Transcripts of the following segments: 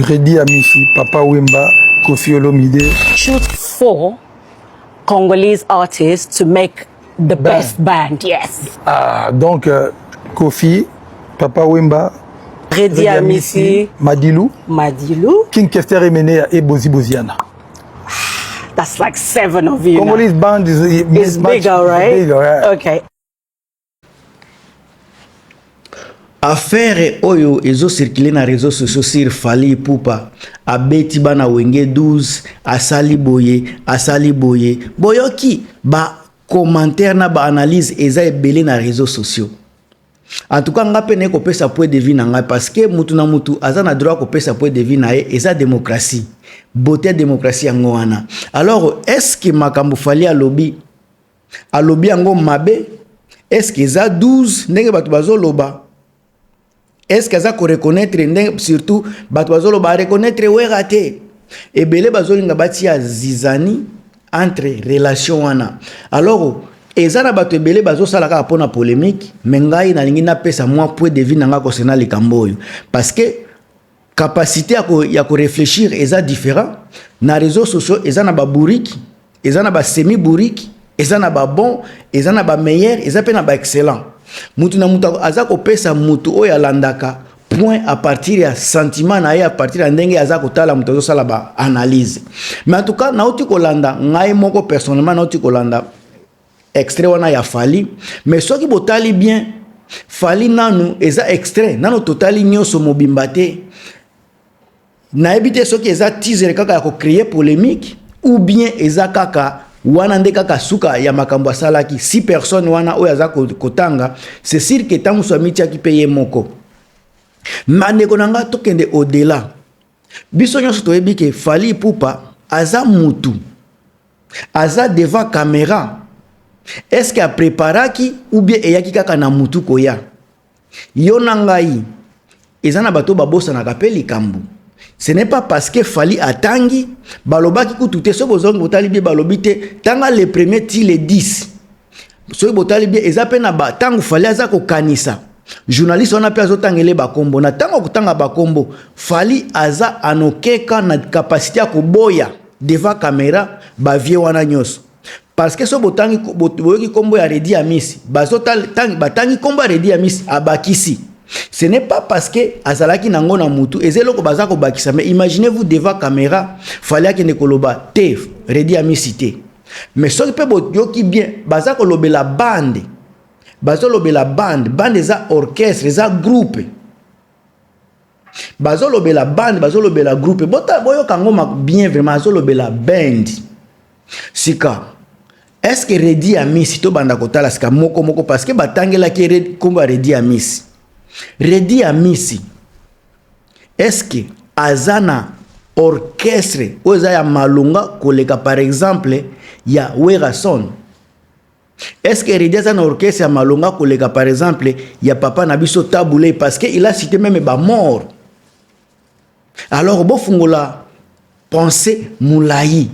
Reddy Amisi, Papa Wemba, Koffi Olomide. Choose four Congolese artists to make the band. Best band. Yes. Ah, donc euh, Koffi, Papa Wemba, Reddy Amisi, Madilu, Madilu, King Kester Emenea et Bozi Boziana. That's like seven of you. Congolese now. Band is, is bigger, right? Bigger, yeah. Okay. Affaire oyo ezo circuler na réseaux sociaux sur Fally Ipupa abeti bana Wenge 12 asali boye asali boye boyoki ba commentaire na ba analyse eza ebele na réseaux sociaux. En tout cas nga pe naye kopesa point de vue na ngai parce que mutu na mutu aza na droit kopesa point de vue na ye, eza démocratie, beauté ya démocratie yango wana. Alors est-ce que makambo Fally alobi alobi yango mabe? Est-ce que eza 12 ndenge bato bazoloba? Est-ce que aza koreconnaître ndenge surtout bato bazoloba areconnaître Wera te? Ebele bazolinga batia zizani entre relation wana. Alors eza na bato ebele bazosala kaka mpona polémique, mais ngai nalingi napesa mwa point de vue na ngai concernant likambo oyo, parce que capacité ya koréfléchir eza différent. Na réseaux sociaux eza na babourrique, eza na basemi bourrique, eza na babon, eza na bameilleur, eza mpe na baexcellent. Mutu na mutu aza kopesa mutu oyo alandaka point à partir ya sentiment na ye, à partir ya ndenge aza kotala mutu azosala ba analyse. Mais en tout cas nauti kolanda ngai moko personnellement, nauti kolanda extrait wana ya Fally. Mais soki botali bien, Fally nanu eza extrait, nanu totali nyonso mobimba te. Nayebi te soki eza teaser kaka ya kocréer polémique ou bien eza kaka wana nde kaka suka ya makambo asalaki. Si personne wana oyo aza kotanga, c'est sûr que ntango mosusu amitiaki mpe ye moko. Bandeko na nga, tokende au-delà. Biso nyonso toyebi ke Fally Ipupa aza mutu aza devant caméra. Est-ce que apreparaki ou bien eyaki kaka na mutu koya? Yo na ngai eza na bato babosanaka mpe likambo. Ce n'est pas parce que Fally atangi, balobaki kutu te. Soki bozongi botali bien, balobi te tanga le premier ti le 10. Soki botali bien, eza mpe na ntango Fally aza kokanisa, journaliste wana mpe azotangela bakombo. Na ntango akotanga bakombo, Fally aza anokeka na capacité ya koboya devant caméra bavie wana nyonso, parce que so botangi, boyoki kombo ya Reddy Amisi, batangi kombo ya Reddy Amisi, abakisi. Ce n'est pas parce que azalaki nango na mutu, eza eloko baza kobakisa. Mais imaginez-vous, devant caméra Fally akende koloba te Reddy Amisi te. Mais soki mpe boyoki bien, baza kolobela bande, bazolobela bande. Bande eza orchestre, eza groupe. Bazolobela bande, bazolobela groupe. Boyoka yango bien, vraiment azolobela band. Sika est ce que Reddy Amisi, tobanda kotala sika moko moko, parce que batangelaki nkombo ya Reddy Amisi. Reddy Amisi, est ce que aza na orchestre oyo eza ya malonga koleka par exemple ya Werason? Est ce que Reddy aza na orchestre ya malonga koleka par exemple ya papa na biso Tabu Ley? Parce que il a cité même bamort. Alors bofungola pensée molai,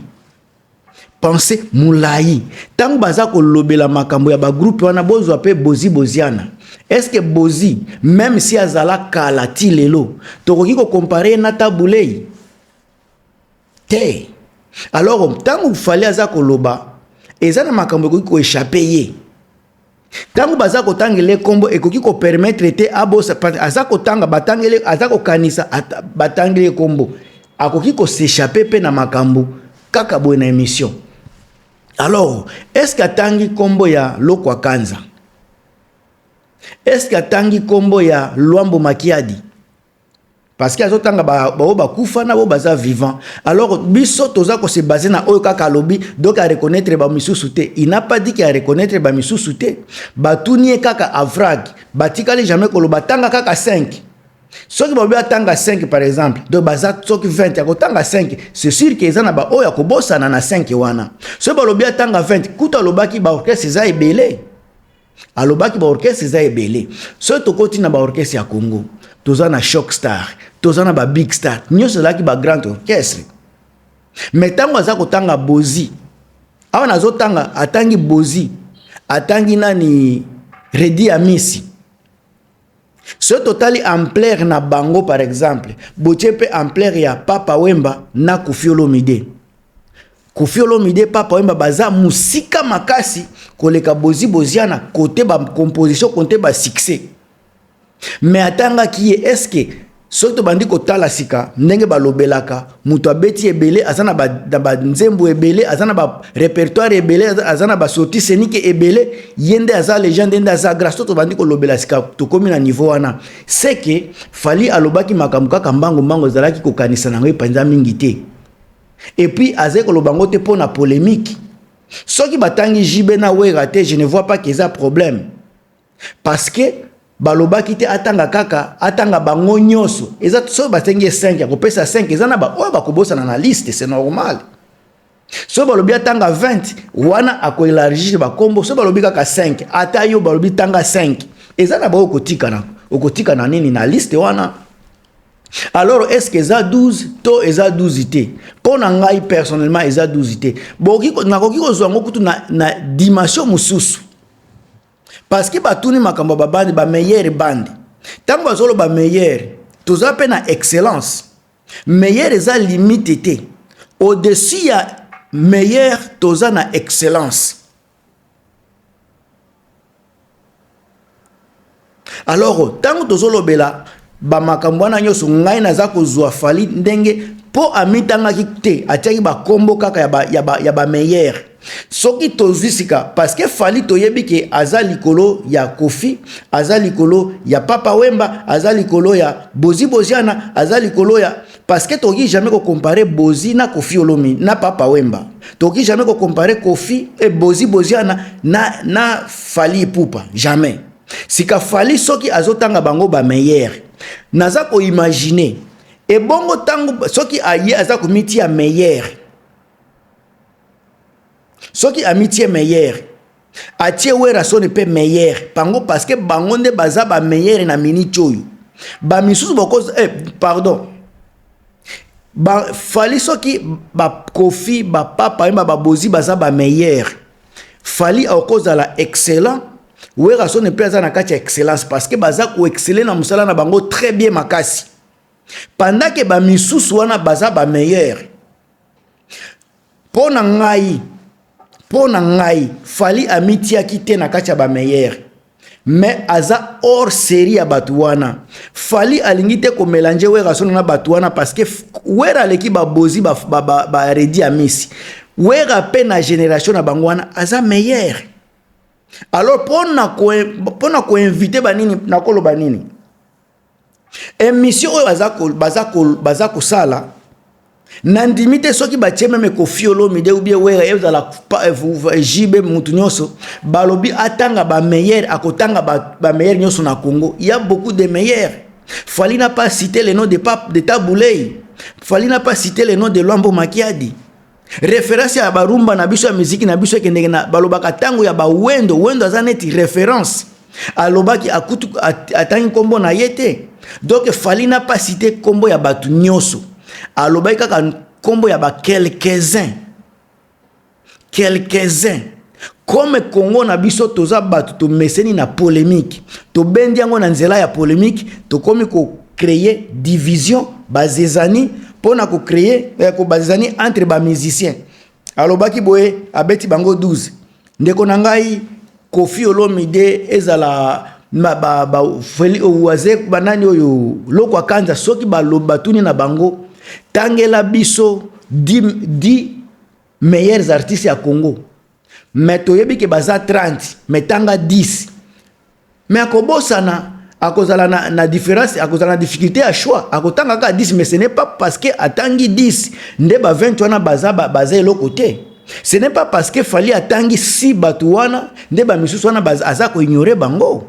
pensée molai. Ntango baza kolobela makambo ya bagroupe wana, bozwa mpe Bozi Boziana. Est ce que Bozi, même si azala kala ti lelo, tokoki kocomparer ye na Tabu Ley te? Alors ntango Fally aza koloba, eza na makambo ekoki koéchapper ye. Ntango baza kotangela nkombo, ekoki kopermettre te abosa. Aza kotanga, batangele, aza kokanisa, batangeli nkombo, akoki kos'échapper mpe na makambo kaka boye na émission. Alors est ce que atangi nkombo ya Lokwa Kanza? Est ce que atangi nkombo ya Lwambo Makiadi? Parce que azotanga bao bakufa na bao baza vivant. Alors biso toza kose baser na oyo kaka alobi. Donc areconnaître bamisusu te, il n'a pas dit ke areconnaître bamisusu te. Batuni ye kaka en vrac, batikali jamais koloba tanga kaka 5. Soki balobi atanga 5 par exemple, donc baza soki 20, akotanga 5, c'est sûr ke eza na baoyo akobosana na 5 wana. Soki balobi atanga 20, kuta alobaki baorchestre eza ebele, alobaki baorchestre eza ebele. Soki tokoti na baorchestre ya Congo, toza na Choc Star, toza na babig star, nyonso ezalaki bagrand orchestre. Mais ntango aza kotanga Bozi awa, nazotanga, atangi Bozi, atangi nani, Reddy Amisi. Soki totali ampleur na bango, par exemple, botie mpe ampleur ya Papa Wemba na Koffi Olomide. Koffi Olomide, Papa Wemba baza mosika makasi koleka Bozi Boziana kote ba composition, kote ba succès. Mais atangaki ye, est-ce que soki tobandi kotala sika ndenge balobelaka moto abeti ebele, aza na banzembo ebele, aza na barepertoire ebele, aza na basortie scénique ebele, ye nde aza légende, nde aza grâce. To tobandi kolobela sika, tokomi na niveau wana, c'est que Fally alobaki makambo kaka mbango mbango, ezalaki kokanisa nango epanza mingi te. Et puis azali koloba yango te mpo na polémique. Soki batangi JB na Wera te, je ne vois pas qu'eza problème, parce que balobaki te atanga kaka, atanga bango nyonso. Eza soki basengi ye 5, akopesa 5. Eza na baoyo bakobosana na liste, c'est normal. Soki balobi atanga 20, wana akoélargir bakombo. Soki balobi kaka 5, ata yo balobi tanga 5, eza na baoyo okotika, okotika na nini na liste wana. Alors, est ce que eza 12 to eza 12 te? Mpo na ngai personnellement, eza 12 te. Nakoki kozwa yango kutu na dimension mosusu, parce que batuni makambo ya babande, bameilleure bande. Ntango bazoloba meilleure, toza mpe na excellence. Meilleure eza limite te. Au-dessus ya meilleur, toza na excellence. Alors ntango tozolobela bamakambo wana nyonso, ngai naza kozwa Fally ndenge mpo amitangaki te, atiaki bakombo kaka ya bameilleur. Soki tozwi sika, parce que Fally toyebi ke aza likolo ya Koffi, aza likolo ya Papa Wemba, aza likolo ya Bozi Boziana, aza likolo ya, parce que tokoki jamais kocomparer Bozi na Koffi Olomi na Papa Wemba. Tokoki jamais kocomparer Koffi e Bozi Boziana na Fally Ipupa, jamais. Sika Fally soki azotanga bango bameilleur, naza koimaginer ebongo ntango soki aye aza komitia meilleur, soki amitie meilleur, atie Werrason mpe meilleur bango, parce que bango nde baza bameilleur na miniti oyo. Bamisusu boko, pardon, ba, Fally soki baKoffi, baPapa Wemba, baBozi baza bameilleur, Fally akozala excellent. Werrason mpe aza na kati ya excellence, parce que baza koexceller na mosala na bango très bien makasi, pendant ke bamisusu wana baza bameilleur. Mpo na ngai, Fally amitiaki te na kati ya bameilleur, mais aza hors série ya bato wana. Fally alingi te komélanger Werrason na bato wana, parce que Wera aleki baBozi, baReddy, ba, ba Amisi. Wera mpe na génération na bango wana aza meilleur. Alors mpona koinviter banini, nakoloba nini? Émission oyo baza kosala, nandimi te soki batie même Koffi Olomide ou bien Wera, ezala JB, mutu nyonso balobi atanga bameilleur, akotanga bameilleur nyonso na Congo. Il y a beaucoup de meilleurs. Fally n'a pas cité le nom de pape de Tabu Ley, Fally n'a pas cité le nom de Lwambo Makiadi. Référence ya barumba na biso, ya miziki na biso, ekendeke na balobaka ntango ya bawendo. Wendo aza neti référence, alobaki akutu atangi nkombo na ye te. Donc Fally n'a pas cité nkombo ya bato nyonso, alobaki kaka nkombo ya baquelques-uns, quelques-uns. Comme Congo na biso toza bato tomeseni na polémique, tobendi yango na nzela ya polémique, tokomi kocréer division, bazezani mpo na kocréer bazezani entre bamusicien. Alobaki boye, abeti bango 12. Ndeko na ngai Koffi Olomide, ezala ba, ba, Waze, banani oyo Lokwa Kanza, soki balobi, batuni na bango: tangela biso 10 meilleurs artistes ya Congo. Mais toyebi ke baza 30, mais tanga 10. Mais akobosana, akozala na différence, akozala na difficulté ya choix, akotanga kaka 10. Mais ce n'est pas parce que atangi 10 nde ba 20 wana baza eloko te. Ce n'est pas parce que Fally atangi si bato wana nde bamisusu wana aza koignorer bango.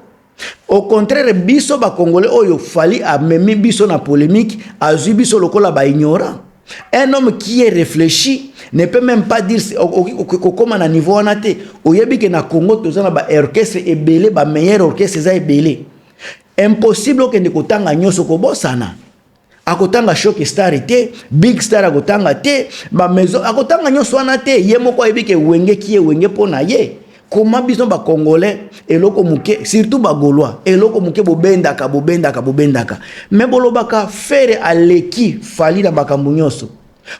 Au contraire, biso bacongolais oyo Fally amemi biso na polémique, azwi biso lokola baignorant. Un homme qui est réfléchi ne peut même pas dire kokóma na niveau wana te. Oyebi ke na Congo toza na baorchestre ebele, bameilleur orchestre eza ebele, impossible okende kotanga nyonso, kobosana. Akotanga Choc Star te, Big Star akotanga te, bamaison akotanga nyonso wana te. Ye moko ayebi ke Wenge ki ye Wenge mpo na ye. Comment biso ba Congolais eloko muke, surtout ba Gaulois, eloko muke bobendaka, bobendaka, bobendaka, mais bolobaka Ferre aleki Fally na makambo nyonso.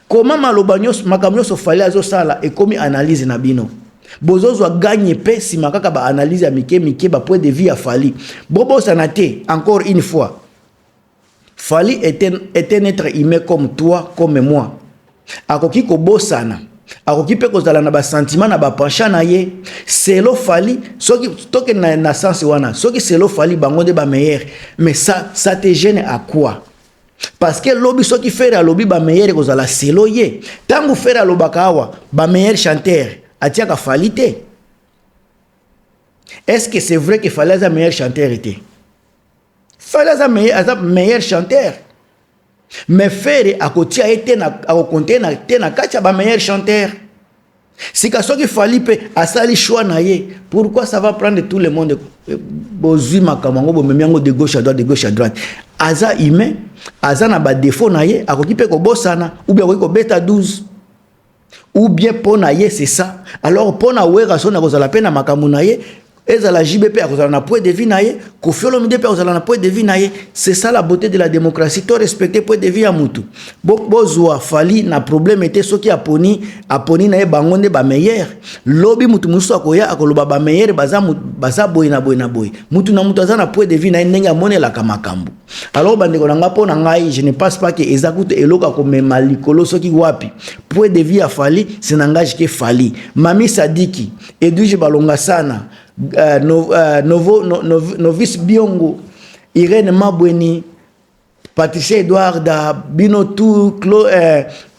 Comment maloba nyonso, makambo nyonso Fally azosala ekomi analyse na bino? Bozozwa gagne mpe nsima kaka baanalyse ya mike mike, bapoint de vue ya Fally. Bobosana te, encore une fois, Fally est un être humain comme toi, comme moi. Akoki kobosana, akoki mpe kozala na basentiment na bapenchant na ye. Selon Fally, soki tokende na sens wana, soki selon Fally bango nde bameilleur, mais ça te gêne à quoi? Parce que lobi soki Ferre alobi bameilleur, ekozala selon ye. Ntango Ferre alobaka awa bameilleur chanteur, atiaka Fally te. Est-ce que c'est vrai que Fally aza meilleur chanteur te? Fally aza meilleur chanteur, mais Ferre akotia ye te, akocompter te na kati ya bameilleur chanteur. Sika soki Fally mpe asali choix na ye, pourquoi ça va prendre tout le monde? Bozwi makambo yango, bomemi yango de gauche à droite, de gauche à droite. Aza humain, aza na badéfaut na ye, akoki mpe kobosana ou bien akoki kobeta 12 ou bien mpo na ye c'est ça. Alors mpo na Werrason akozala mpe na makambo na ye, ezala JB mpe akozala na point de vue na ye, Koffi Olomide mpe akozala na point de vue na ye. C'est ça la beauté de la démocratie, to respecter point de vue ya mutu. Bozwa Fally na problème te. Soki aponi na ye bango nde bameilleur, lobi mutu mosusu akoya akoloba bameilleur baza boye na boye na boye. Mutu na mutu aza na point de vue na ye, ndenge amonelaka makambo. Alors bandeko na nga, mpo na ngai, je ne pense pas ke eza kutu eloko akomema likolo soki wapi. Point de vue ya Fally, c'est n'engage que Fally. Mami Sadiki, Edwige Balonga sana, no, Novo, no, no, Novice Biongo, Irène Mabweni, Patricia Edouarda, bino tout,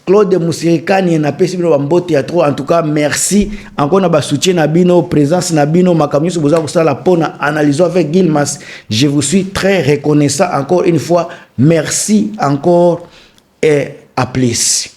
Claude Musirikani, napesi bino bambote ya trop. En tout cas, merci encore na basoutien na bino, présence na bino, makambo nyonso boza kosala mpona Analyse avec Gilmas. Je vous suis très reconnaissant encore une fois. Merci encore et à plus.